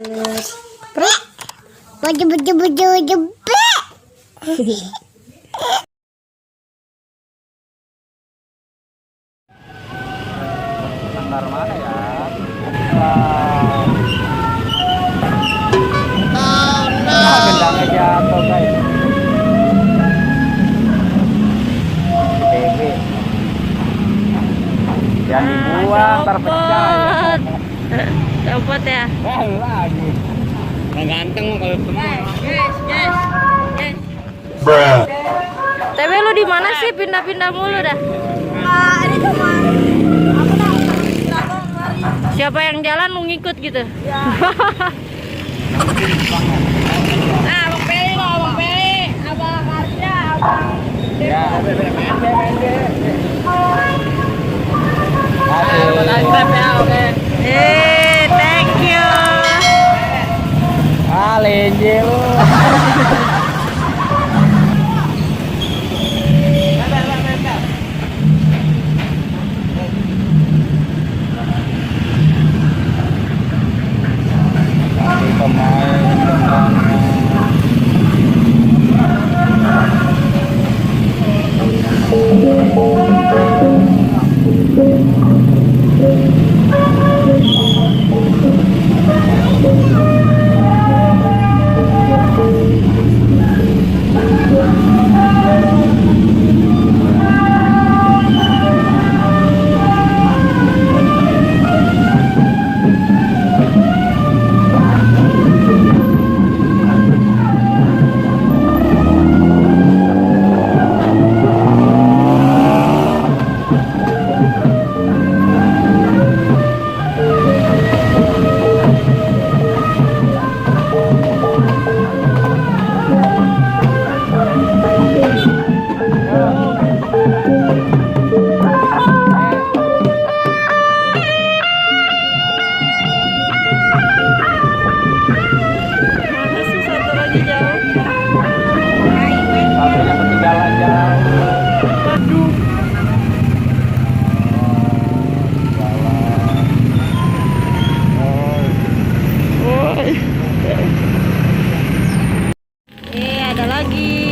Baju baju baju baju. Bentar mana ya? Oh no. Gendangnya jatuh guys. Bebe. Jangan dibuang, terpecah ya. Copot ya. Lagi. Nggak ganteng kalau semua. Yes. Bruh. Tapi lu di mana sih, pindah-pindah mulu dah? Ini cuma apa dah? Siapa yang jalan lu ngikut gitu? Ya. Nah, Abang Peli loh, Abang Peli. Abang Karya, Abang Ya, pendek. thank you. Lenje lu. Satunya ketinggalan jauh. Aduh. Ada lagi.